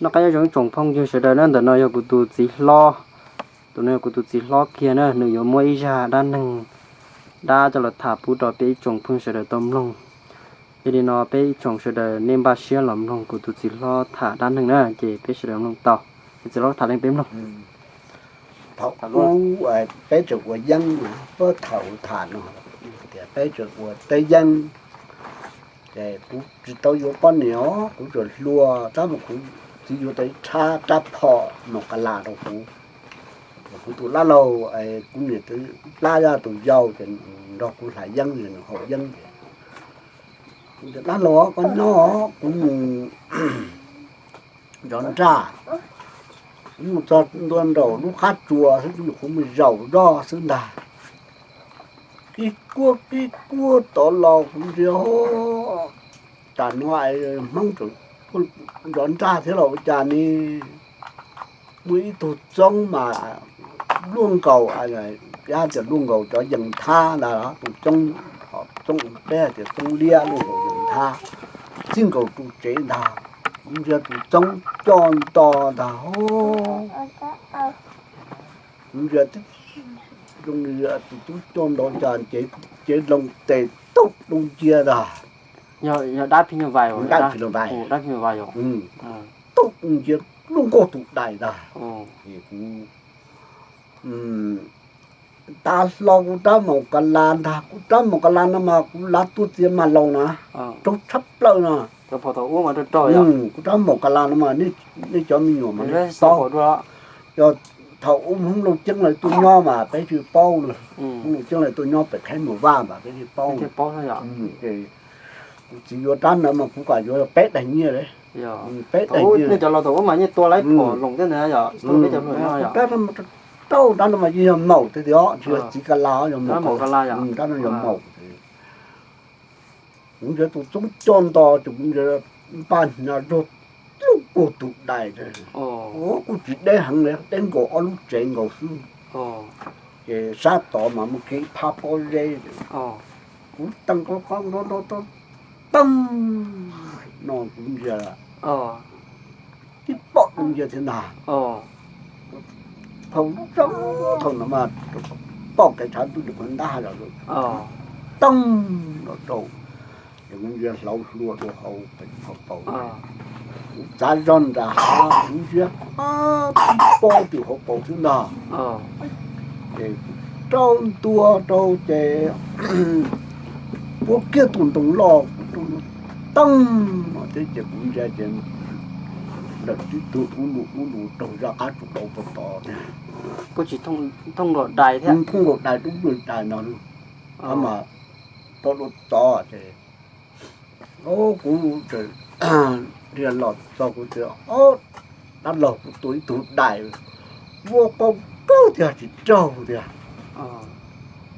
Noj qab nyob zoo ib tsoom phooj ywg sawv daws na, ntawm no yog kuv tus txiv hlob, tus no yog kuv tus txiv hlob kiag na, nws yuav muab ib zaj dab neeg dab coj los tham pub rau peb ib tsoom phooj ywg sawv daws tau mloog. Yog li no peb ib tsoom sawv daws nej npaj siab los mloog kuv tus txiv hlob tham dab neeg na, ces peb sawv daws mloog tau. Tus txiv hlob tham leej peb mloog. Thaum ub peb tseem ua yeeb, puag thaum tham no tias peb tseem ua teb yeeb, ces kuv tsis tau yuav poj niam os, kuv tseem hluas, tab mas kuv txiv yuav tau ib rab phom maum kas las rau kuv. Kuv tus dab laug, kuv niam txiv plab zaj tus yau ces nrog kuv hlais yeeb, nws haus yeeb ces kuv tias, dab laug, koj nyob, kuv mus zov nraj, kuv mus txog ntua nraum lub qab tsuas xwb, kuv nyuam qhuav mus zaum zoj xwb ntag. Kib kuab kib kuab tod los kuv ntsia, tam no Hmoob tseem zov nraj thiab los ua cas ne? Muaj ib tug txoob mas luaj nkaus, tias luaj nkaus cov yees thab ntag, tus txoob, txoob peb hais tias txoob liab luaj nkaus yees thab, txij nkaus ru tsev ntag. Kuv ntsia tus txoob coj nto ntag, kuv ntsia zoo li tus tub coj nto cas ces, ces loo tes tub dub ncia ntag. Yog dab phim nyuj vais, dab phim nyuj vais, tub dub ncia luaj nkaus tus dais ntag. Kuv tav hlo kuv rab maum kas las ntag, kuv rab maum kas las no mas kuv lav tuaj txiav mas laus na, raug tshaj plaws no. Kuv rab maum kas las no mas nej cov me nyuam mas nej paub, yog thaum ub Hmoob Looj Ceeb lawv tuaj nyob mas peb tsis paub li. Hmoob Looj Ceeb lawv tuaj nyob pem Khaib Mus Vaj mas peb tsis paub. Ces kuv txiv yuav rab ntawd mas kuv kam yuav peb daim nyiaj li, peb daim nyiaj. Rab no mas rau rau, rab no mas yeej yog maum tiag tiag, tsis yog txiv kas las, yog maum, rab no yog maum. Kuv ntsia tus txoob coj nto ces kuv ntsia npaj hnyav zog luaj nkaus tus dais, kuj tsis deb heev li, deb nkaus ob lub tsev nkaus xwb. Ces sab tod mas muaj kev phab pob zeb, kuv tees qo qo nto nto teeb no kuv ntsia tib pom ntsia thiab ntag. Thaum zoo thaum no mas pom kev tshav ntuj nws qhuav ntab los, teeb los rau, ces kuv ntsia hlauv hlua rau hauv paus, kuv txav zog nram hav kuv ntsia pib pob tim hauv paus xwb ntag. Ces kuv rau ntua rau ces puab kiag tus ntoo loj kuv rau ntua teeb no thiab ces kuv ntsia ces lawm tib tug ub lus ub lus raug zaj qab tsuas dau puag tod thiab. Thooj nkaus dais dub dub dais no, mas tau dua tod ces kuv tseem dhia los txog kuv tias, ob, dab laug, kuv tua ib tug dais, vuab qaug kawg tiag tsis raug tiag.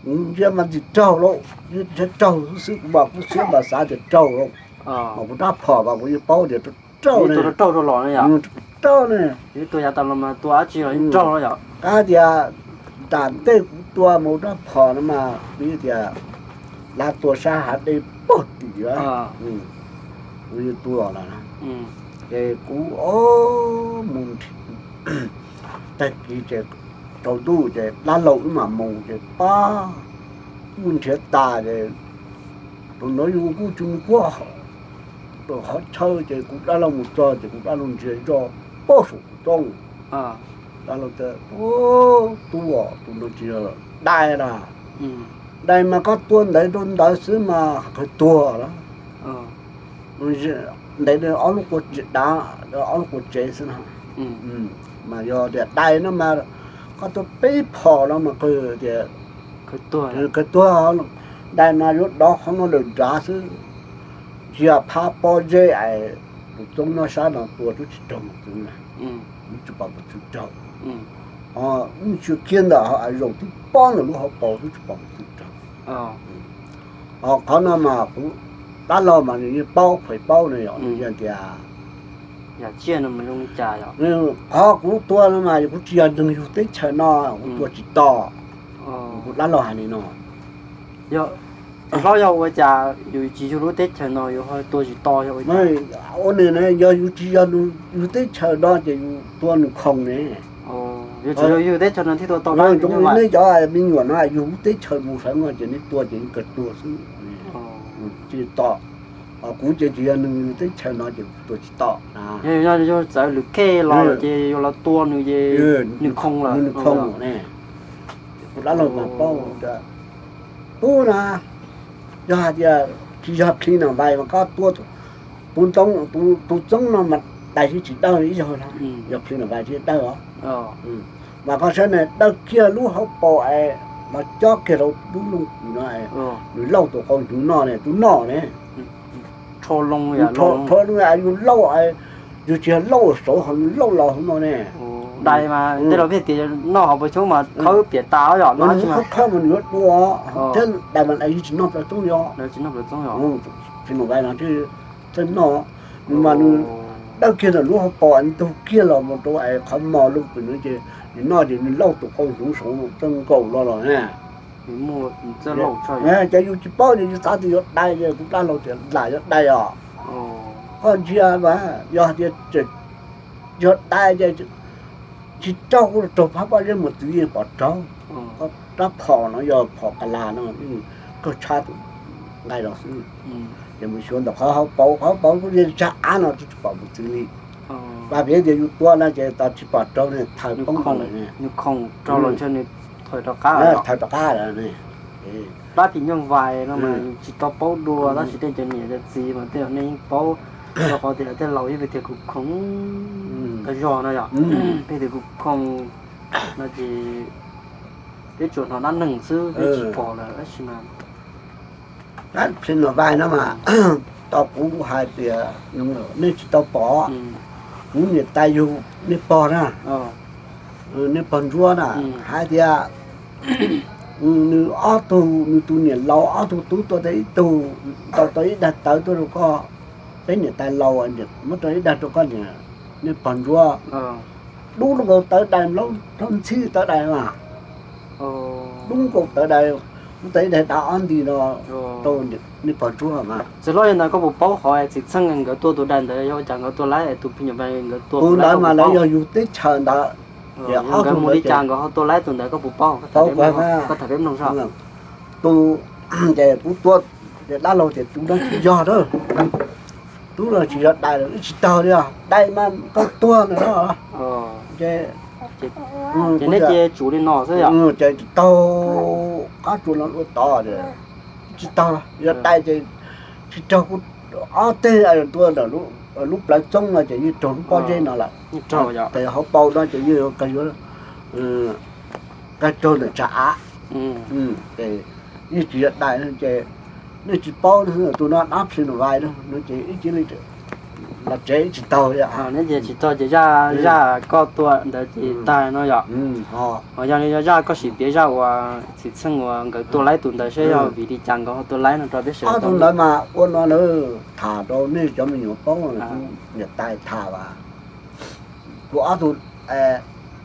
Kuv ntsia mas tsis raug lauj, ntshe raug xwb xwb, kuv mas kub siab mas xav tias raug lauj. Mas kuv rab phom mas kuv yeej paub tias raug, raug ne, raug ne. Qab tias nram ntej kuv tua mus rab phom no mas kuv yeej tias lav tua sab hav dej pog tim, kuv yeej tua lawm. Ces kuv mus tag kis ces tsaus ntuj ces dab laug wb mam mus ces pab kuj nrhiav tas ces tus ntawd yus kuj tsis mus kuaj rau qhov chaw ces kuv dab laug mus txog ces kuv dab laug ntsia zoj pog saum tus roob. Dab laug tias, tub, tus no tsis yog dais na, dais mas koj tua ntawd rau ntawd xwb mas qhwv tuag lawm. Ntev ob lub qua tsev dav, ob lub qua tsev xwb na. Mas yog tias dais no mas koj tua peb phom no mas qhwv tias qhwv tuag. Dais mas yuav dov qhov no lawm nrad xwb, ntsia phab pob zeb es tus txoob nyob sab no tua twb tsis raug mus txwv na, twb tsis pom mus txwv raug. Ho wb ntsia kiag ntawm zaum twb pob ntawm lub hauv paus twb tsis pom mus txwv raug. Ho qhov no mas kuv dab laug mas nws yeej paub, pheej paub no yog nws yeej tias, qhov kuv tua no mas kuv tsis yog neeg yug teb chaws no, kuv tua tsis tau. Kuv dab laug hais li no. Yog Hlob, yog ua cas yus tsis yug lub teb chaws no yus ho tua tsis tau yog ua cas? Ua nws ne, yog yus tsis yog yus teb chaws no ces yus tua nws khoom ne. Yus tsis yog yus teb chaws no thiaj tua tau. Nej cov me nyuam no yus lub teb chaws mus feem no ces nej tua ces yeej kawg tuag xwb. Tsis to, kuv ces tsis yog nws teb chaws no ces kuv tua tsis to. Yog yus txawv lwm khej los ces yus los tua nws ces nws khoom lawm, nws khoom ne. Kuv dab laug mas paub tias, pub na, yog hais tias tsis yog Plhi Nam Vais mas koj tua tus ntxoov, tus ntxoov no mas dais tsis dawb ib zaug no, yog Plhi Nam Vais thiaj dawb os. Mas koj saib ne, dawb kiag lub hauv paus es los cob kiag rau lub looj kws no, nws lauj tus qau hnyuv noj ne, tus noj ne. Rho loo, yus lauj, yus tsis yog lauj saud ho yus lauj los hauv no ne. Dais mas tej laus pheej tias noj hauv paus xyoob mas khawb piam tas yom, no khawb khawb mas nws yuav dua, thiab dais mas dais yus tsis noj plaws txoob yom. Tsis noj plaws txoob yom. Tsis noj, nws mas nws dawb kiag ntawm lub hauv paus ntug kiag los mus rau es qhov mos looj kws no ces nws noj ces nws lauj tus qau hnyuv saud txawj nkaus los los ne. Ces yus tsis paub ces yus xav tias yuav dais, kuv dab laug tias lam yuav dais os. Koj ntsia mas yog hais tias tseem yog dais ces tsis raug kuv raug phab pob zeb mus txwv yeej pom raug. Rab phom no yog phom kas las no, kawg tshab tus nqaij los xwb. Ces mus xyuas ntawm qhov hauv paus, qhov hauv paus kuj yeej tsag av no tsis pom mus txwv li. Vam piav tias yus tua no ces tsis pom raug ne, thawm poob lawm ne. Nws khoom rau los ntshe nws thawm rov qab lawm ne. Pab phim nyuj vais no mas tsis tau paub dua, tab sis tej cov niam cov txiv mas tej zaum nej yeej paub, rau qhov tias tej laus yeej pheej tias kuv khoom tag zog no yom, pheej tias kuv khoom no ces peb tsuas hnov dab neeg xwb, peb tsis pom lawm tab sis mas Plhi Nam Vais no mas, tau kuv hais tias nej tsis tau pom, kuv niam tais yug nej pog na, nej pog Ntsuab na, hais tias nws ob tug, nws tus niam laus ob tug tub tuaj tau ib tug, tau tau ib daig tawv tuaj rau koj, peb niam tais laus muab rau ib daig rau koj niam, nej pog Ntsuab. Dub nkaus tawv dais, nplaub ntxhib tawv dais mas, dub nkaus tawv dais, muab tau ib daig dav ob nti no rau nej pog Ntsuab mas. Txiv hlob, yog ntawd koj puas paub qhov txiv txheej nkawd tua tus dais ntawd yog ua cas nkawd tua laib, tus phim nyuj vais nkawd tua tus dais mas lawv yog yus teb chaws ntawd, ces nkawd mus li cas nkawd ho tua laib tus ntawd koj puas paub? Koj tham peb mloog saib. Tus, ces kuv tua, ces dab laug tias tus no tsis yog, tus no tsis yog dais, wb tsis taug li os, dais mas koj tuag ntawm no. Ces, ces nej cia tsum li no xwb yom. Ces tsis taug, qab tsuas no dua tod, wb tsis taug, yog dais ces tsis raug kuv ob teg tua ntawm lub plawv txoob no ces yeej raug lub pob zeb no lawm. Ces hauv paus no ces yeej kawg yuav, kawg raug ntawm tsag av. Ces yeej tsis yog dais no ces nej tsis paub, tus no dab Plhi Nam Vais no ces ib cia li los tsev ib tsis taug li. Neb ces tsis taug ces zaj, zaj koj tua ntawd ces tag no yom. Ho yog li yog zaj koj sim piav zaj uas txiv txheej uas nkawd tua laib tus ntawd seb yog vim li cas nkawd ho tua laib no rau peb sawv daws. Ob tug ntawd mas ua no lawm, tham rau nej cov me nyuam paub, kuv niam tais tham as. Kuv ob tug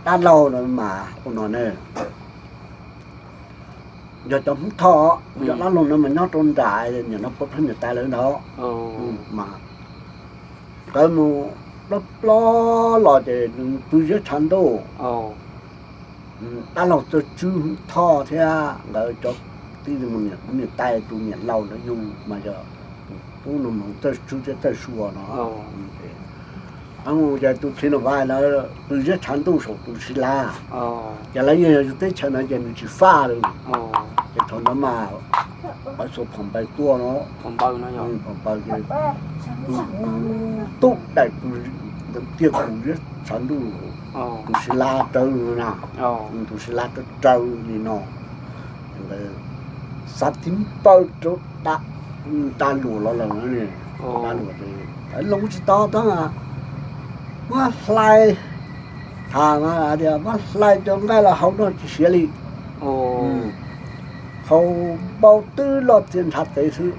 dab laug no mas ua no ne, yog cov Hmoob Thoj, yog dab laug no mas nyob rau nram, nim no puab pheej niam tais lawv ntawd mas nkawd mus plob plob los ces nws pw ziab tshav ntuj. Dab laug Txawj Tswb Hmoob Thoj thiab nkawd cov tij, niam tais tus niam laus ntawd yug mas yog tub nus moos Txawj Tswb thiab Txawj Sua no. Ces tus Phim Nom Vais lawv pw ziab tshav ntuj saum tus Siv Lav, ces lawv yeej yog yus teb chaws no ces nws tsis faj li. Ces thaum ntawd mas lawv xuas phom npaws tuaj no, phom npaws ces tub dais pw tiaj pw ziab tshav ntuj, tus Siv Lav raws na, tus Siv Lav raws raws li no, xav thib npawj rau da luam los lawm, da luam ces loo tsis tau tab mas muab hlais, tham mas hais tias muab hlais cov nqaij los haus no tsis siav li, haus npau twb loj txias ntshav tev xwb.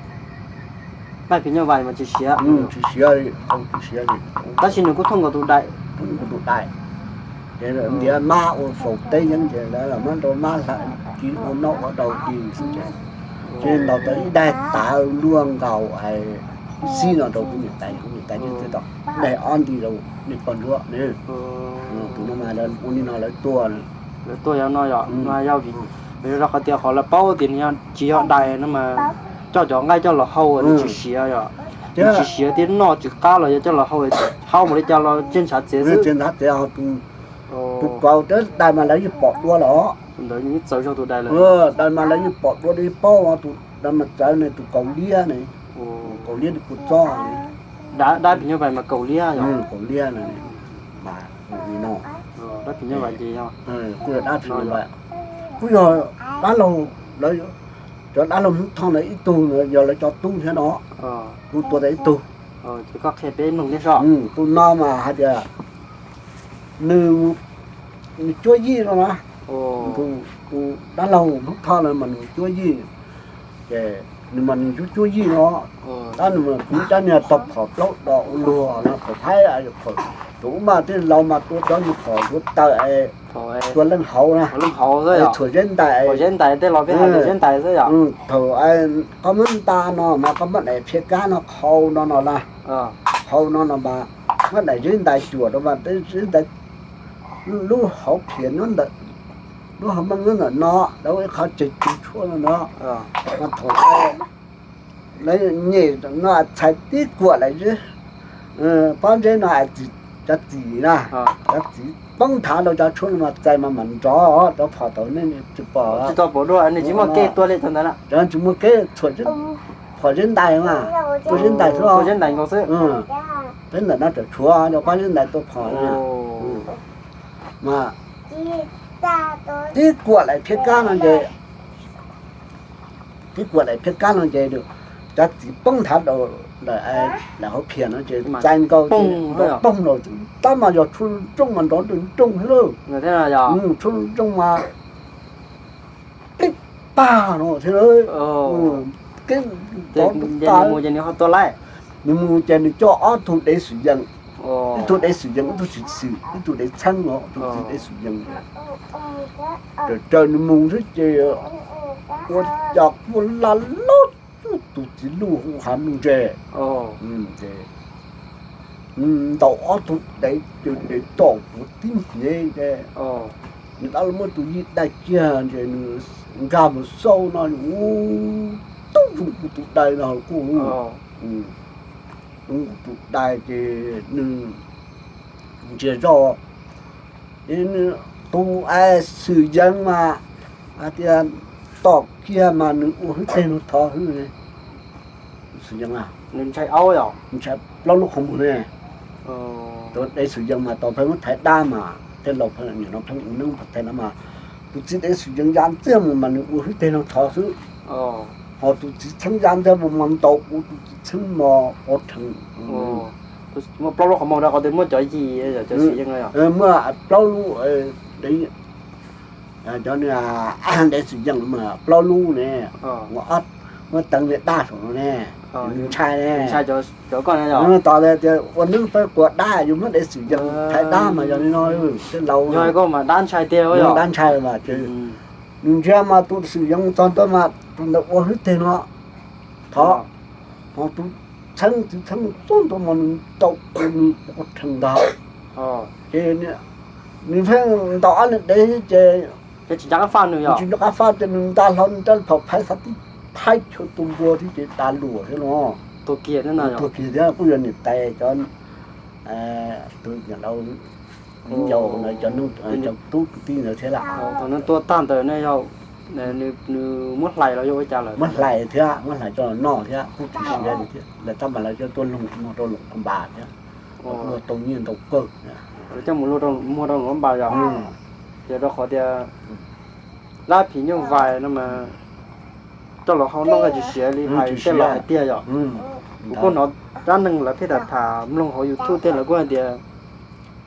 Nqaij Phim Nyuj Vais mas tsis siav, tsis siav li, tsis siav li. Tab sis nws kuj thooj nkaus tus dais, thooj nkaus tus dais. Ces ntiav mab ua faus teb yeeb ces lawv los muab rau mab hlais ci ua noj ua rau ci xwb ces Ces ntaus tau ib daim tav luaj nkaus xib no rau kuv niam tais, kuv niam tais thiaj tau daim ob nti rau niag pog ntsuab ne. Tus no mas ua li no lawv tuaj, lawv tuaj yog no yom, no yog vim, yog rau qhov tias qhov lawv paub tias nws tsis yog dais no mas coj cov nqaij coj los hau nws tsis siav yom, nws tsis siav thiab noj tsis qab los yog coj los hau, hau npaum li cas los tseg ntshav txiav xwb. Tus kaus dais mas lawv yeej pom dua los, ntawd txawv zog tus dais lawm, dais mas lawv yeej pom dua li paub tus dais mas txawv ne, tus kaus liab ne, kaus liab li kua txob. Dab phim nyuj vais mas kaus liab yom, kaus liab no, dab phim nyuj vais ces yog, kuj yog dab phim nyuj vais, kuj yog dab laug, lawv, cov dab laug Hmoob Thoj ntawd ib tug yog lawv cov tub thiab no, kuj tua tau ib tug. Tus no mas hais tias nws, nws cuab yij no na, tus dab laug Hmoob Thoj no mas nws cuab yij, ces nws mas nws cuab, cuab yij no, tab nws mas kuv cab niag tog phom plaub dos ua luag no, phom thaib, tus ub mas tej laus mas tua cov niag phom hluav taws, tua leej hauv na, txhuam zeb ntais, thaum koj muab nta no mas koj muab daim phiaj kab no qhau no no na, qhau no no mas muab daim zeb ntais cuam rau mas zeb ntais lub hauv phiaj nyob ntawm, lub hauv meej nyob ntawm no, lawv ua ib qho tseg tseg tshuaj no no, mas thaum lawv nyem no txhais tib kuam lawm zeb, pob zeb no, cov txim na, cov txim poob nthav rau cov tshuaj no mas txais mas mam nrov cov phom tau nej tsis pom, tsis muaj kev tua li cov ntawd, cov tsis muaj kev txhuam, phom zeb ntais mas, tua zeb ntais xwb, tua zeb ntais nkaus xwb, peb ntawm no tseem tshuav cov pob zeb ntais tua phom mas tib kuam lawm phiaj kab no ces, tib kuam lawm phiaj kab no ces cov txiv poob nthav rau lawm hauv phiaj no ces txais nkaus ces nrov poog los, tab mas yog tshuaj nrooj mas nrov nrooj thiab lauj, tshuaj nrooj mas pib pag no thiab, nws mus ces nws coj ob tug dev xwm yees, ib tug dev xwm yees ib tug tsis xwm, ib tug dev txheeb os, tus txiv dev xwm yees, raws raws nws mus xwb ces ua cas kuj laj loj, tus txiv luj hu hav nplooj ntse, ntaus ob tug dev, dev tom puav tib hnyiav ces nws rov los muab tus yij dai kiag ces nws nkag mus xauj no, ua tub zoo kuv tus dais no kuj, zoo kuv tus dais ces nws ntsia zoj, tus xwm yees mas hais tias tom kiag mas nws ua hwj teg no thov hwj, xwm yees ntshai plaub lub qhov muag ne. Tus dev xwm yees mas tau pheej muab thaiv dab mas tej laus pheej nim no pheej ua neeb pheej thaiv no mas tus txiv dev xwm yees ya ntxiag mus mas nws ua hwj teg no thov xwb. Ho tus txiv txheeb ya ntxiag mus mas ntaus ua tus txiv txheeb mos ua rhees. Muaj plaub lub qhov muag rau qhov twg muaj cov yim, cov xwm yees, muaj plaub lub, cov dev xwm yees mas plaub lub ne, muaj teev li dab saum no ne, ntshai ne. Tos tias ua neeb peb quas dab yus muab dev xwm yees thaiv dab mas yog li no, tej laus, dab ntshai mas ces nws ntsia mas tus xwm yees txog ntawd mas tus ntawd ua hwj teg no thov, ho tus txheeb txiv txheeb txog ntawd mas nws ntaus ua nws ua rhees ntag. Ces nws pheej ntaus ob niag dev ces tsis nco qab faj ces nws nta hlo nws rab phom phaiv xav tib phaiv chaw tua npua thiab ces tas luam thiab no. Tuag kiag thiab, kuj yog niam tais cov, tus niam laus, cov tub kwv tij ntawd thiab lawm. Thaum nws tua tag ntawd ne yog nws muab hlais los yog ua cas lawm? Muab hlais thiab, muab hlais coj los noj thiab kuj tsis siav li thiab, lawv tab mas lawv coj tuaj loog muag rau Loos Khuam Npas thiab, kuj tau nyiaj ntau kawg. Lawv coj mus muag rau Loos Khuam Npas yog? Ces rau qhov tias dab phim nyuj vais no mas coj los hau noj nqaij tsis siav li hais tej laus hais tiag yom. Kuv kuj hnov dab neeg lawv pheej tham tham mloog hauv YouTube tej lawv kuj hais tias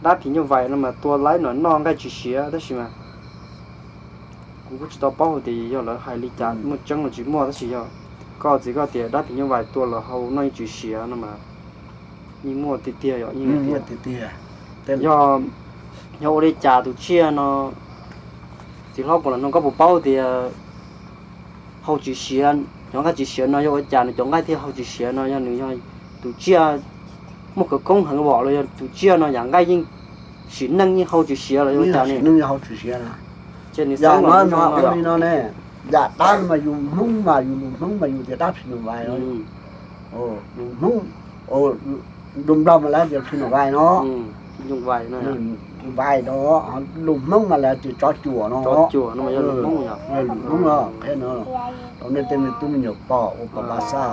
dab phim nyuj vais no mas tua laib no noj nqaij tsis siav tab sis mas kuv kuj tsis tau paub hais tias yog lawv hais li cas, muaj tseeb los tsis muaj tab sis yog koj txiv koj tias dab phim nyuj vais tua los hau noj yeej tsis siav no mas yeej muaj tiag tiag yom. Yog, yog ua li cas tus tsiaj no, txiv hlob puas los no koj puas paub tias hau tsis siav Cov nqaij tsis siav no yog ua cas nws cov nqaij thiaj hau tsis siav no? Yog nws yog tus tsiaj muaj khawv koob heev los los yog tus tsiaj no yam nqaij yeej sim neej yeej hau tsis siav los yog ua cas ne? Ces nws xeeb los li no ne, yam dab mas yus Hmoob mas yus lus Hmoob mas yus tias dab phim nyuj vais, lus Hmoob, lus Nplog mas lawv tias phim nyuj vais no, vais no, lus Hmoob mas lawv tias tsov cuam no, lus Hmoob no, qhia no rau nej tej me tub me nyuam pom ua pom pa xaj.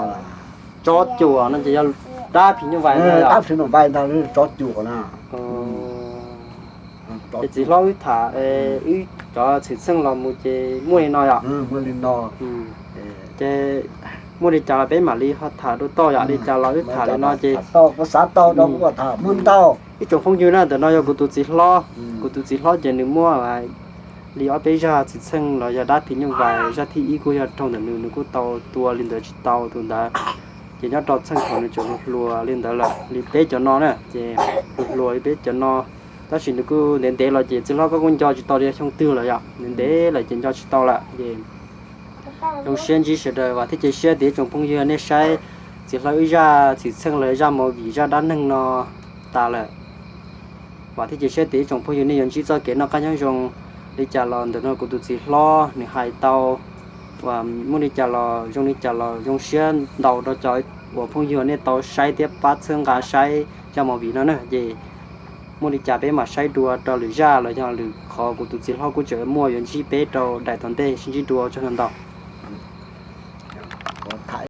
Tsov cuam no ces yog dab phim nyuj vais, dab phim nyuj vais ntag, tsov cuam na. Ces txiv hlob wb tham, wb cov xwm txheej los mus ces muaj li no yom? Muaj li no. Ces muaj li cas los peb mam li ho tham dua toj yom, li cas los wb tham li no ces, kuv xav tau rau kuv tham muaj ntau. Ib tsoom phooj ywg na, ntawm no yog kuv tus txiv hlob, kuv tus txiv hlob ces nws muaj li ob peb zaj xwm txheej los yog dab phim nyuj vais, zaj thib ib kuj yog raug ntawm nws, nws kuj tau tua li ntawd tsis tau tus ntawd. Ces nyob rau txheej thaum nws tseem hluas hluas li ntawd lawm li peb cov no na, ces hluas hluas li peb cov no, tab sis nws kuj ntev ntev los ces txiv hlob koj kuj nco tsis tau li xyoo twg lawm yom, ntev ntev lawm ces nco tsis tau lawm ces zoo siab ntsib sawv daws, vam thiab cia siab tias ib tsoom phooj ywg nej saib txiv hlob wb zaj xwm txheej los zaj movie zaj dab neeg no tas lawm. Vam thiab cia siab tias ib tsoom phooj ywg nej yuav ntsib txoj kev noj qab nyob zoo. Li cas los ntawm no kuv tus txiv hlob nws hais tau, uas muaj li cas los zoo li cas los zoo siab ntau rau cov uas phooj ywg nej tau saib thiab pab txhawb nqa saib zaj movie no na. Ces muaj li cas peb mam saib dua rau lwm zaj los yog lwm qhov kuv tus txiv hlob kuj tseem muaj yuav ntsib peb rau daim tom ntej, sib ntsib dua, ua tsaug ntau.